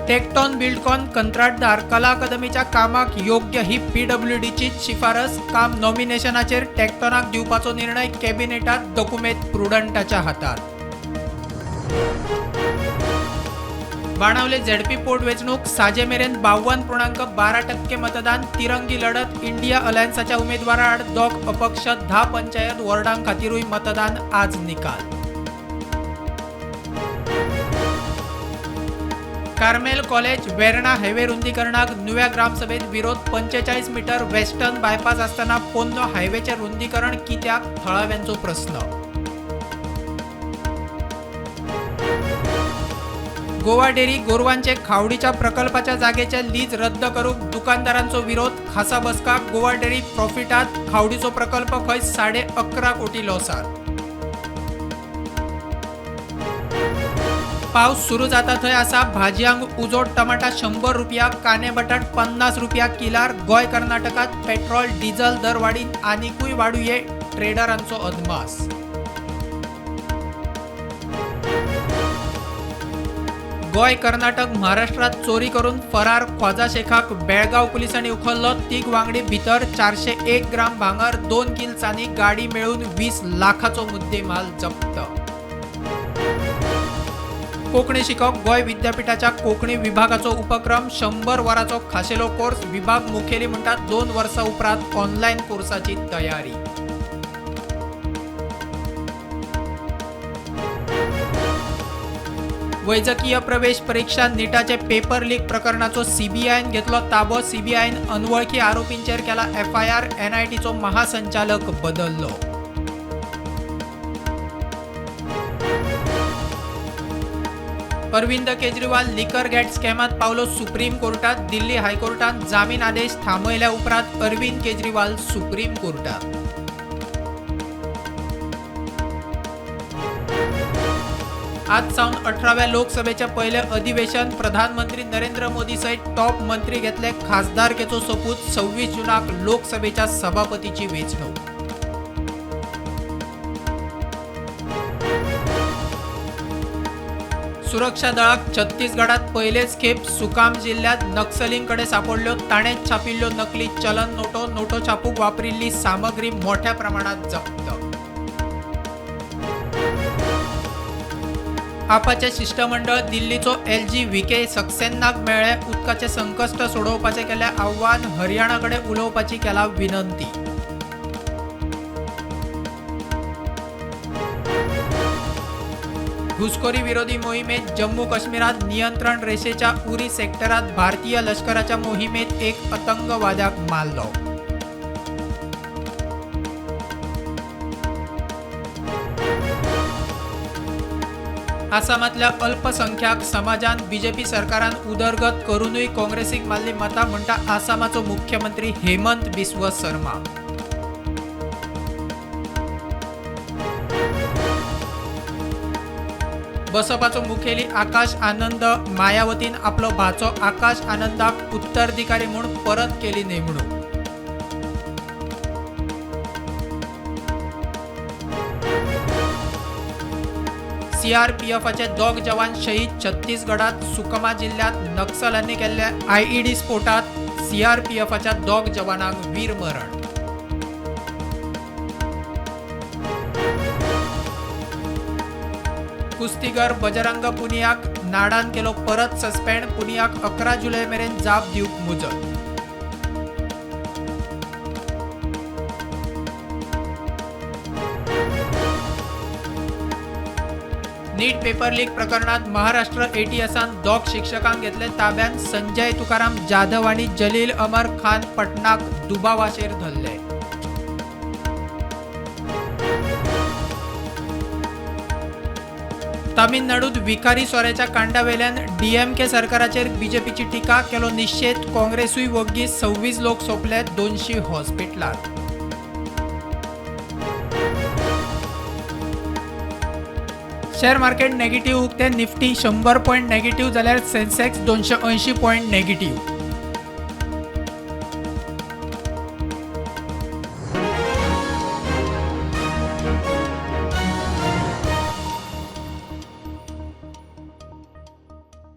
टेक्टॉन Buildcon कंत्राटदार कला अकादमीच्या कामाक योग्य ही पीडब्ल्यूडीचीच शिफारस. काम नॉमिनेशनाचेर टेक्टॉनाक दिवपाचो निर्णय कॅबिनेटात, दोकुमेंत प्रुडंटाच्या हातात. बाणावले झेडपी पोटवेंचणूक साजे मेरेन 52.12% मतदान. तिरंगी लढत, इंडिया अलायन्साच्या उमेदवाराआड दोग अपक्ष. 10 पंचायत वॉर्डां खातीरूय मतदान आज, निकाल. कार्मेल कॉलेज वेर्णा हायवे रुंदीकरणाक नुव्या ग्रामसभेत विरोध. 45 मीटर वेस्टर्न बायपास आसतना पोन्नो हायवेचें रुंदीकरण कित्याक, थळाव्यांचो प्रस्न. गोवा डेअरी गोरवांचे खावडीच्या प्रकल्पाच्या जागेचे लीज रद्द करूंक दुकानदारांचो विरोध. खासा बसका. गोवा डेअरी प्रॉफिटात, खावडीचो प्रकल्प खंय 11.5 कोटी लॉसात. पावस सुरू जाता थंय आसा भाजयांक उजो. टमाटा 100 रुपया, कांदे बटाट 50 रुपया किलार. गोंय कर्नाटकात पेट्रोल डिझल दरवाडीन आनिकूय वाडुये, ट्रेडरांचो अदमास. गोंय कर्नाटक महाराष्ट्रात चोरी करून फरार ख्वाजा शेखाक बेळगांव पुलिसांनी उखल्लो. 3 वांगडी भितर 401 ग्राम भांगर, 2 किल चांदी, गाडी मेळून 20 लाखाचो मुद्देमाल जप्त. कोंकणी शिकप गोंय विद्यापीठाच्या कोंकणी विभागाचो उपक्रम. 100 वरांचो खाशेलो कोर्स. विभाग मुखेली म्हणटात 2 वर्सां उपरांत ऑनलायन कोर्साची तयारी. वैजकीय प्रवेश परीक्षा नीटाचे पेपर लीक प्रकरणाचो सीबीआयन घेतलो ताबो. सीबीआयन अनवळखी आरोपींचेर केला एफआयआर. एनआयटीचो महासंचालक बदललो. अरविंद केजरीवाल लिकर गॅट स्कॅमात पावलो सुप्रीम कोर्टात. दिल्ली हायकोर्टान जामीन आदेश थांबयल्या उपरांत अरविंद केजरीवाल सुप्रीम कोर्टात. आज सावन 18व्या लोकसभेचे पयलें अधिवेशन. प्रधानमंत्री नरेंद्र मोदी सयत टॉप मंत्री घेतले खासदारकेचो सोपूत. 26 जूनाक लोकसभेच्या सभापतीची वेंचणूक. सुरक्षा दळाक छत्तीसगडात पयलेच खेप सुकाम जिल्ल्यांत नक्सलींकडे सापडल्यो ताणेच छापिल्ल्यो नकली चलन नोटो. नोटो छापूंक वापरिल्ली सामग्री मोठ्या प्रमाणात जप्त. आपाचें शिश्टमंडळ दिल्लीचो एलजी व्ही के सक्सेनाक मेळ्ळें. उदकाचें संकश्ट सोडोवपाचें केलें आव्हान. हरियाणा कडेन उलोवपाची केला विनंती. घुसखोरी विरोधी मोहिमेत जम्मू काश्मीरात नियंत्रण रेषेच्या उरी सेक्टरात भारतीय लष्कराच्या मोहिमेत एक आतंकवाद्याक मारलो. आसामातल्या अल्पसंख्याक समाजान बीजेपी सरकारान उदरगत करूनय काँग्रेसीक मारली मतां, म्हणटा आसामाचो मुख्यमंत्री हेमंत बिस्व शर्मा. बसपाचो मुखेली आकाश आनंद मायावतीन आपलो भाचो आकाश आनंदाक उत्तराधिकारी म्हूण परत केली नेमणूक. सीआरपीएफाचे 2 जवान शहीद. छत्तीसगडात सुकमा जिल्ह्यात नक्सलांनी केल्ल्या आयईडी स्फोटात सीआरपीएफाच्या 2 जवानांक वीरमरण. कुस्तीगर बजरंग पुनियाक नाडान केलो परत सस्पेंड. पुनियाक 11 जुलय मेरेन जाप दिवंक मुजत. नीट पेपर लीक प्रकरणात महाराष्ट्र एटीएसान 2 शिक्षकांक घेतले ताब्यात. संजय तुकाराम जाधव आनी जलील अमर खान पटनाक दुबावाचेर धरले. तामिळनाडूत विखारी सोऱ्याच्या कांडावेल्यान डीएमके सरकाराचेर बीजेपीची टिका, केलो निशेध. काँग्रेसूय वग्गी. 26 लोक सोंपले, 200 हॉस्पिटलात. शेअर मार्केट नेगेटिव्ह उक्ते. निफ्टी 100 पॉयंट नेगेटिव्ह जाल्यार सेन्सेक्स 280 पॉयंट नेगेटिव्ह.